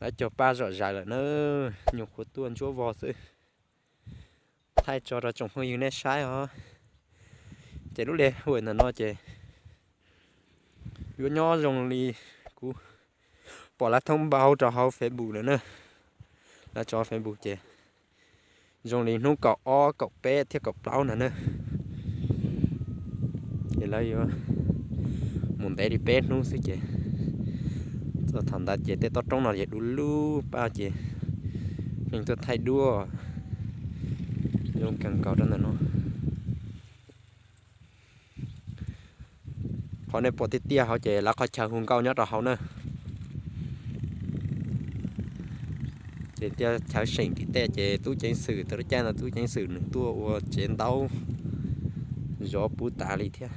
Lawv cog paj zom zaws lawm na, nyuam qhuav tuaj ntsuab vog xwb. Thaij tso rau tsoom phooj ywg nej saib os. Ces lub liaj huam ntawm no ces yuav nyob zoo li kuv pom lawv thoob npau rau hauv Facebook lawm na. Lawv tso Facebook ces zoo li hnub kaum ob, kaum peb thiab kaum plaub no na. Ces lawv yuav mus ntev li peb hnub xwb ces txog thaum ntawd ces tej toj roob no yog du lug paj ces neeg tuaj thaij duab zoo kawg nkaus rau ntawm no. Qhov nej pom tiaj tiaj hauv ces lawv qhov chaw hu nkauj nyob rau hauv na. Ces tiaj chaw seem tim tej ces tub ceev xwm, tau lub caij no tub ceev xwm nws tuaj ua tsev ntaub zov puv tas li thiab.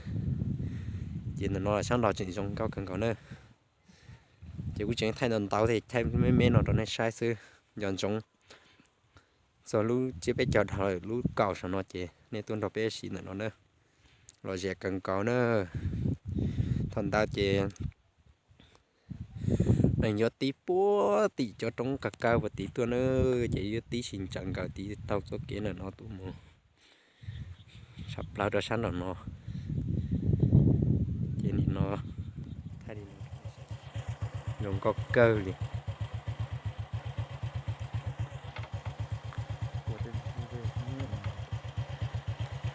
Ces ntawm no sab nraud tseem zoo nkauj kawg nkaus na. Ces kuv tseem thaij ntau ntau thiab, thaij me me no rau nej saib xwb. Nco ntsoov txog lub tsiab peb caug dhau lub kaum saum no ces nej tuaj nrog peb siv ntawm no na. Lom zem kawg nkaus na. Thaum ntawd ces neeg yuav tib puag tim cov roob kawg kawg puag tid tuaj na, ces yuav tib si ntsaws nkaus tid taug txoj kev ntawm no tuaj mus tshaj plaws rau sab nraum no. Ces nim no thaij li no zoo nkauj kawg li.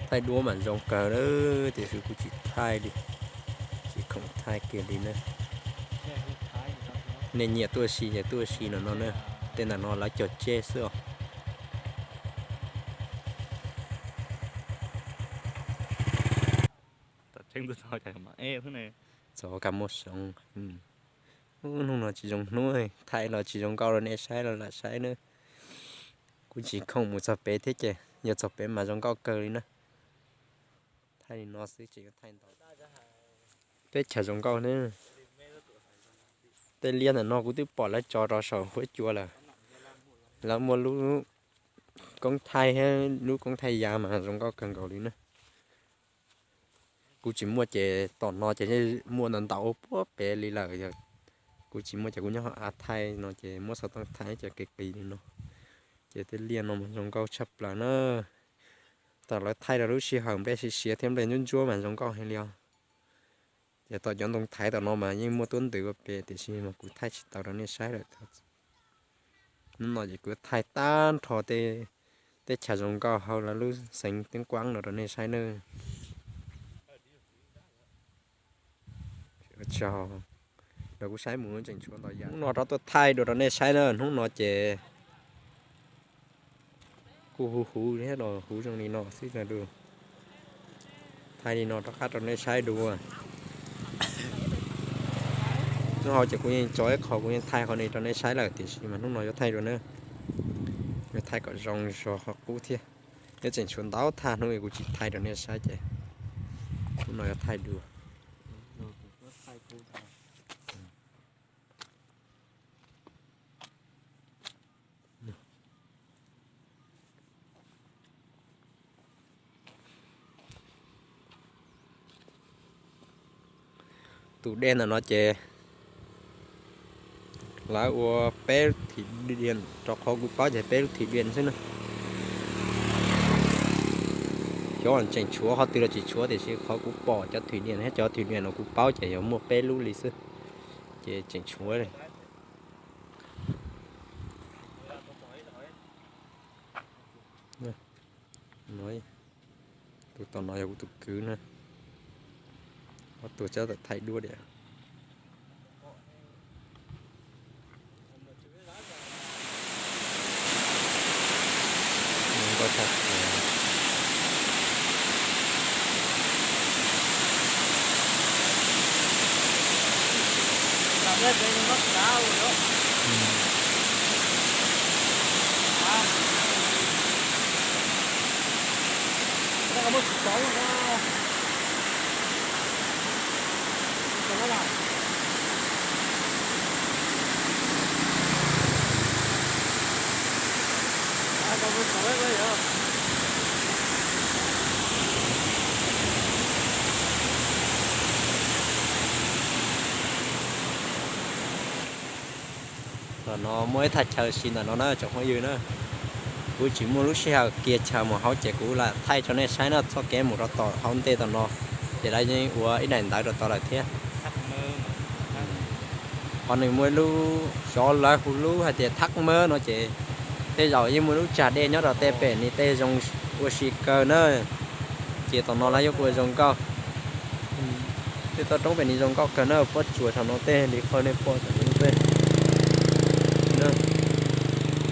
Thaij duab mas zoo kawg lawm tiam sis kuv tsis thaij li, tsis khoom thaij kiag li na. Nej nyiam tuaj si ces tuaj si no no na. Tej ntawm no lawv cog tseg xwb os. Txog kab muag soov. Hnub no tsis zoo hnub, thaij los tsis zoo nkauj rau nej saib los lam saib na. Kuv tsis khoom mus txog pem thiab ces yog txog pem mas zoo nkauj kawg li na. Thaij li no xwb tseem yuav thaij ntau. Teb chaws zoo nkauj ne. Tej liaj ntawm no kuv twb pom lawv tso rau saum huab cua lawm. Lawv muaj lub koob thaij, lub koob thaij ya mas zoo nkauj kawg nkaus li na. Kuv tsis muaj ces tom no ces muaj ntau ntau ua puag pem li lawm. Yog kuv tsis muaj ces kuv nyob hauv av thaij no ces muab xov tooj thaij ces qis qis li no. Ces tej liaj no mas zoo nkauj tshaj plaws na. Thaum lawv thaij rau lub sij hawm nplej siav siav thiab nplej ntsuab ntsuab mas zoo nkauj heev li os. Ces tom cov ntoo thaiv tom no mas yeej muaj tuab ntws ua pem tiam sis mas kuv thaij tsis tau rau nej saib lawm. Hnub no ces kuv thaij tag nrho tej teb chaws zoo nkauj hauv lawv lub xeev Teeb Kuab no rau nej saib nawb. Hnub no rov tuaj thaij dua rau nej saib na, hnub no ces kuj huv huv thiab los huv zoo li no xwb na. Thaij li no rov qab rau nej saib dua. Hnub hauv ces kuv yeej tso ib qho kuv yeej thaij qhov no rau nej saib lawm tiam sis mas hnub no yuav thaij dua na. Yuav thaij kom zoo zog qhov qub thiab. Yuav tseem tshuav ntau thaj hnub kuv tsis thaij rau nej saib ces hnub no yuav thaij dua. Tus dej ntawm no ces lawv ua peb lub thim diam, rau qhov kuv paub ces peb lub thim diam xwb na. Xyov tseem tshuav qhov twg los tsis tshuav tiam sis qhov kuv pom cov thim diam thiab cov thim diam no kuv paub ces yog muaj peb lub li xwb, ces tseem tshuav li. Tus tom no yog kuv tus kwv na, ob tug txawj thaij duab diam. Tom no muaj ib thaj chaw si ntawm no na tsoom phooj ywg na. Kuv tsis muaj lub sij hawm kiag chaw mus hauv ces kuv lam thaij rau nej saib na, txoj kev mus rau tom hauv ntej tom no ces lawv yeej ua ib daim ntawv rau tod lawm thiab. Qhov nws muaj ib lub, xyov lawv hu lub hais tias thab mab no ces tej zaum yeej muaj lub tsag dej nyob rau tej pem ni tej zoo ua si kawg na. Ces tom no lawv yuav ua zoo nkauj, tej toj roob pem ni zoo nkauj kawg na, pob tsuas saum no tej li qhov nej pom saum no tej.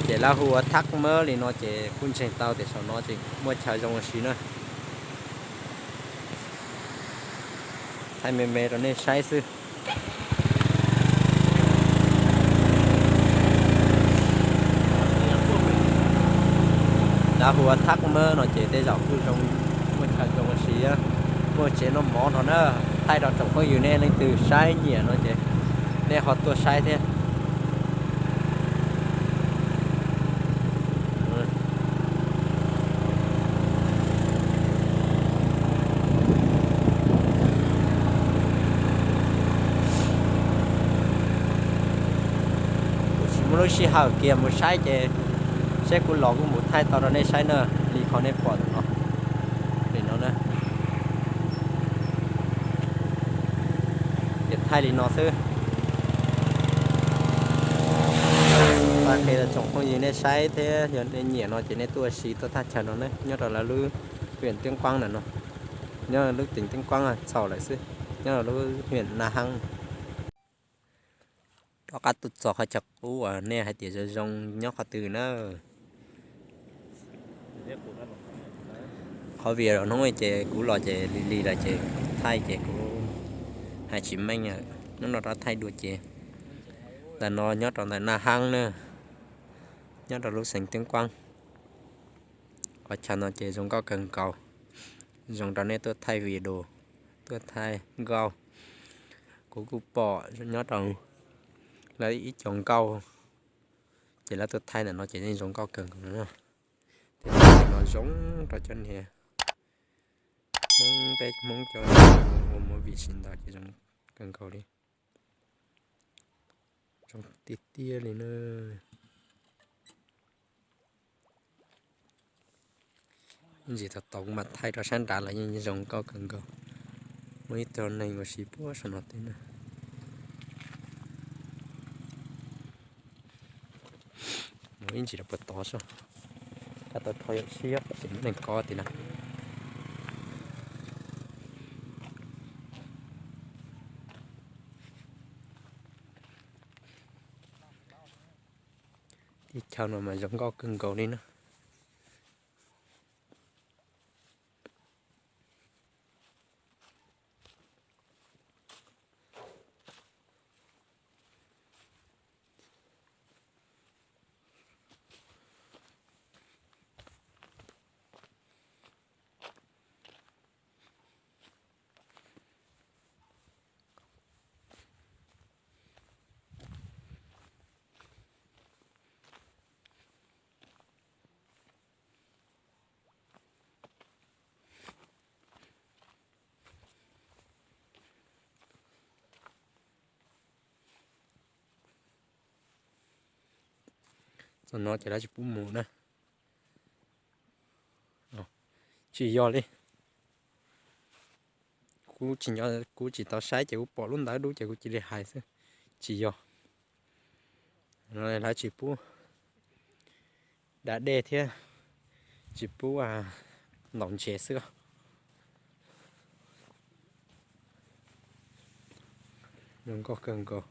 Ces lawv hu ua thab mab li no ces kuj ntseeg tau tias saum no ces muaj chaw zoo ua si na. Thaij me me rau nej saib xwb. Lawv hu ua thab mab no ces tej zaum kuj zoo, muaj chaw zoo ua si, muaj tsev noj mov no na. Thaij rau tsoom phooj ywg nej leej twg saib nyiam no ces nej ho tuaj saib thiab. Kuv tsis muaj lub sij hawm kiag mus saib ces seb kuv los kuj mus thaij tau rau nej saib na, li qhov nej pom no, li no na. Ces thaij li no xwb. Thaij qhia rau tsoom phooj ywg nej saib thiab yog nej nyiam no ces nej tuaj ua si tuaj thaj chaw no na, nyob rau lawv lub huyện Tuyên Quang na no, nyob lub tỉnh Tuyên Quang txhaum lawm xwb, nyob rau lub huyện Na Hang. Rov qab tuaj txog qhov chaw qub uas nej hais tias zoo zoo nyob qhov twg na. Qhov video hnub ces kuv los ces lig lig lawm ces thaij ces kuv hais tsis meej, hnub no rov thaij dua ces ntawm no nyob rau ntawm Na Hang na, nyob rau lub xeev Tuyên Quang. Qhov chaw no ces zoo nkauj kawg nkaus, zoo rau nej tuaj thaij video, tuaj thaij nkauj. Kuv kuj pom nyob rau lawv ib co nkauj, ces lawv tuaj thaij ntawm no ces yeej zoo nkauj kawg nkaus no. Tej no zoo rau cov niag Hmoob, peb Hmoob cov ua movie sib ntaus ces zoo kawg nkaus li. Zoo tiag tiag li na. Ntsis thaum tau kuv mam thaij rau sab nrad los yeej zoo nkauj kawg nkaus. Muaj ib tug neeg ua si puag saum no tej na. Mus ib ntsis rau puag tod soj, kab tau rho yam siab tseem muaj neeg kov tim na. Teb chaws no mas zoo nkauj kawg nkaus li na. Txog no ces lawv tsis pub mus na. Tsis yog li. Kuv tsis nco, kuv tsis tau saib ces kuv pom lub ntawv dub ces kuv cia li hais xwb. Tsis yog. Lawv tsis pub da dej thiab tsis pub ntaus ntses xwb. Zoo nkauj kawg nkaus.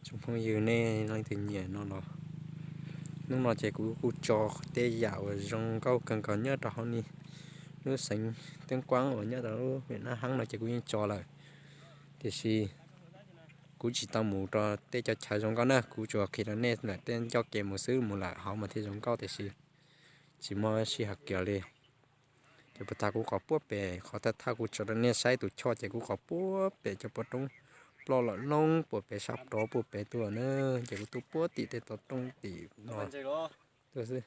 Tsoom phooj ywg nej leej twg nyiam no los, hnub no ces kuv kuj tso tej yam uas zoo nkauj kawg nkaus nyob rau hauv ni lub xeev Tuyên Quang uas nyob rau lub huyện Na Hang no ces kuv yeej tso lawm. Tiam sis kuv tsis tau mus rau tej cov chaw zoo nkauj na, kuv tsuas qhia rau nej ntawm tej ncauj kev mus xwb, mus lawm hauv mas thiaj zoo nkauj tiam sis tsis muaj sij hawm kiag li. Ces puag ta kuv qhov puag pem qhov thawj thawj kuv tso rau nej saib tus choj ces kuv qhov puag pem cov pov roob ploj lom loob puag pem sab rov puag pem tuaj na, ces kuv tuaj puag tim tej toj roob tim no tuaj xwb.